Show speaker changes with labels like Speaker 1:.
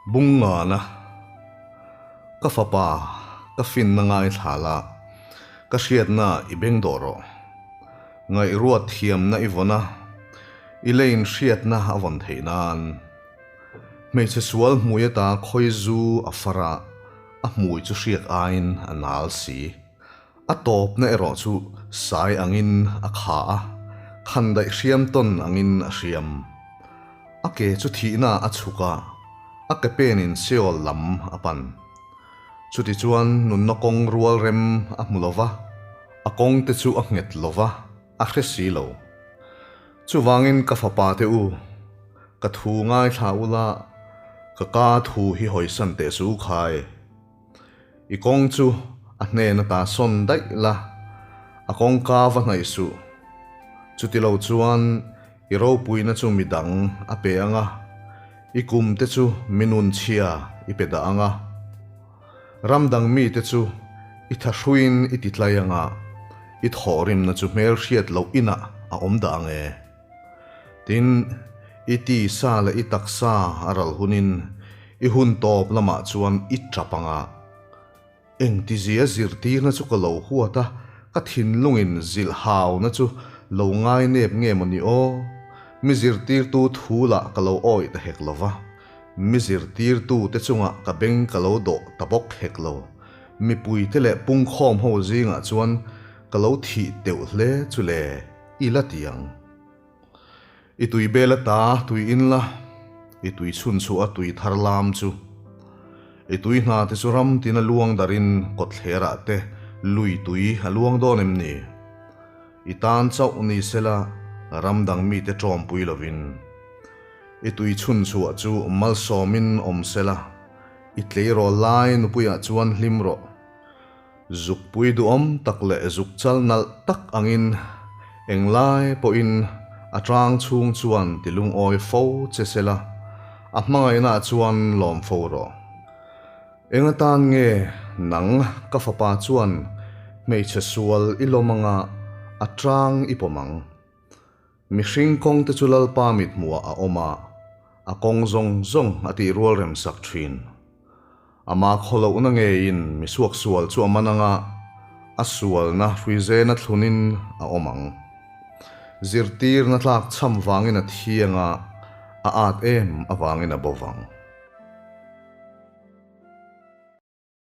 Speaker 1: Bungngana, Ka fapa, ka finna ngaithla la, ka hriatna i beng dawh rawh. Ngaihruat thiamna i vawn a, i leiin hriatna a vawn theih nan. Hmeichhe sual hmui ata khawi zu a far a, a hmui chu hriak aiin a nal si. A tawpna erawh chu sai angin a kha a, khandaih hriam tawn angin a hriam. A ke chu thihna a chhuk a, a ke penin Seol lam a pan. Chutichuan nunna kawng rual rem a hmu lo va, a kawng te chu a nghet lo va, a hre si lo. Chuvangin ka fapa te u, ka thu ngaithla ula, ka ka thu hi hawisan teh su khai. I kawng chu a hnen ata sawn daih la, a kawngka va hnaih suh. Chuti lo chuan i ropuina chu mi dang a pe ang a, i kum te chu mi nun chhia i pe dah ang a. Ram dang mite chu i thahruiin i ti tlai ang a, i thawhrimna chu hmelhriat loh inah a awm dah ang e. Tin, i tisa leh i taksa a ral hunin i hun tawp lamah chuan i tap ang a. Engtizia zirtirna chu ka lo huat a, ka thinlungin zilh hauna chu lo ngai nep nge maw ni aw? Mi zirtirtu thu lah ka lo awih ta hek lo va, mi zirtirtute chungah ka beng ka lo dawh ta bawk hek lo. Mipuite leh pungkhawm ho zingah chuan ka lo thih teuh hle chu le. I la ti ang. I tui bel ata tui in la, i tui chhun chhuah a tui thar lam chu. I tui hna te chu ram tin a luang darin kawtthler ah te lui tui a luang dawn em ni? I tan chauh ni sela ram dang mi te tawmpui lovin. I tui chhun chhuah chu malsawmin awm sela, i tleirawl lai nupuiah chuan hlim rawh. Zukpui duhawm tak leh zuk chal nalh tak angin englai pawhin a tang chhung chuan ti lungawi fo che se la, a hmangaihnaah chuan lawm fo rawh. Eng atan nge nang ka fapa chuan hmeichhe sual i lawm anga a tang i pawm ang? Mihring kawng te chu Lalpa mithmuhah a awm a, a kawng zawng zawng a tih rual rem sak thin. Ama khawlohna ngeiin mi suaksual chu a man ang a, a sualna hruizena thlunin a awm ang. Zirtirna tlak chham vangin a thi ang a, a at em avangin a bo vang.